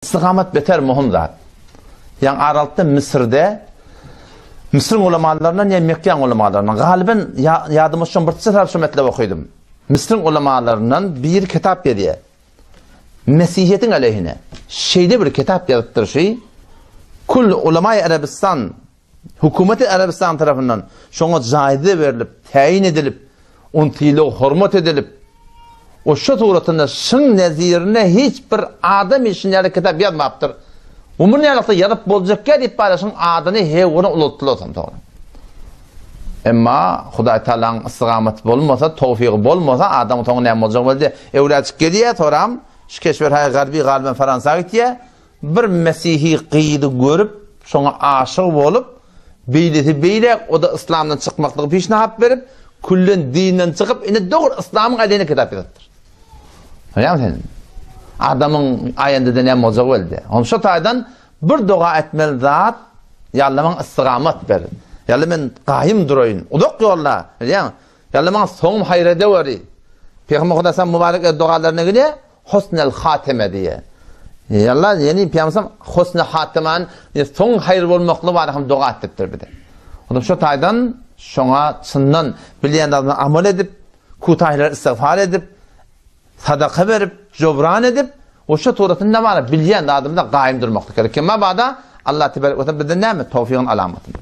Istigamat beter möhüm zat. Ýaňy aralykda Müsürde Müsüriň ulamalaryndan ýa Mekgäň ulamalaryndan, galyban ýadyma düşen bir çytar şu metlep okydym. Müsüriň ulamalaryndan biri kitap ýazýar. Mesihiýetiň aleýhine. Şeýle bir kitap ýazypdyr şi, Kül ulamaý Arabistan Hökümeti Arabystan tarapyndan şoňa jaýza berlip, täýin edilip, on sylag hormat edilip, o şo suratynda şyň nezirine hiç bir adam işin ýaly kitap ýazmapdyr. Bu muny ýalykda ýazyp boljakýa diýip bary şyň adyny hewguna ulaltdylar soň soňra. Emma Hudaý Tagalaň ystygamaty bolmasa, towfygy bolmasa adamyň soňy näme boljagy belli däl. Öwräçik gelýär, soram şu keşwerhaý garby galyban Fransa gitýär. Bir mesihi gyzy görüp, şoňa aşyk bolup, beýlesi beýläk, o-da yslamdan çykmaklygy pişnahat berip, küllen dinden çykyp, indi dogry yslamyň äleyhine kitap ýazypdyr. Görýäňmi sen? Adamyň aýandada näme boljagy belli däl. Onuň şo taýdan bir doga etmeli zat, Ýa Alla maňa istigamat ber. Ýa Alla men gaýym duraýyn. Uzak ýolda, bilýäňmi? Ýa Alla maňa soňum haýyr edeweri. Pygamber Hudaýa mübarek dogalaryna gide, Husnel hateme diýýär. Ýa Allah, ýeni Pygamberimiz husny hateman, ýa soň haýyr bolmaklygy barada hem doga etdiripdir bize. Onda şu taýdan şoňa çyndan bilýän zadyna amal edip, kutaýlary istigfar edip, sadaka berip, jobran edip, o şu suratynda bar bilýän zadymyza gaýym durmaklyk gerek. Kemma bada Allah tebarek we taala bizden näme? Towfygyň alamatyny.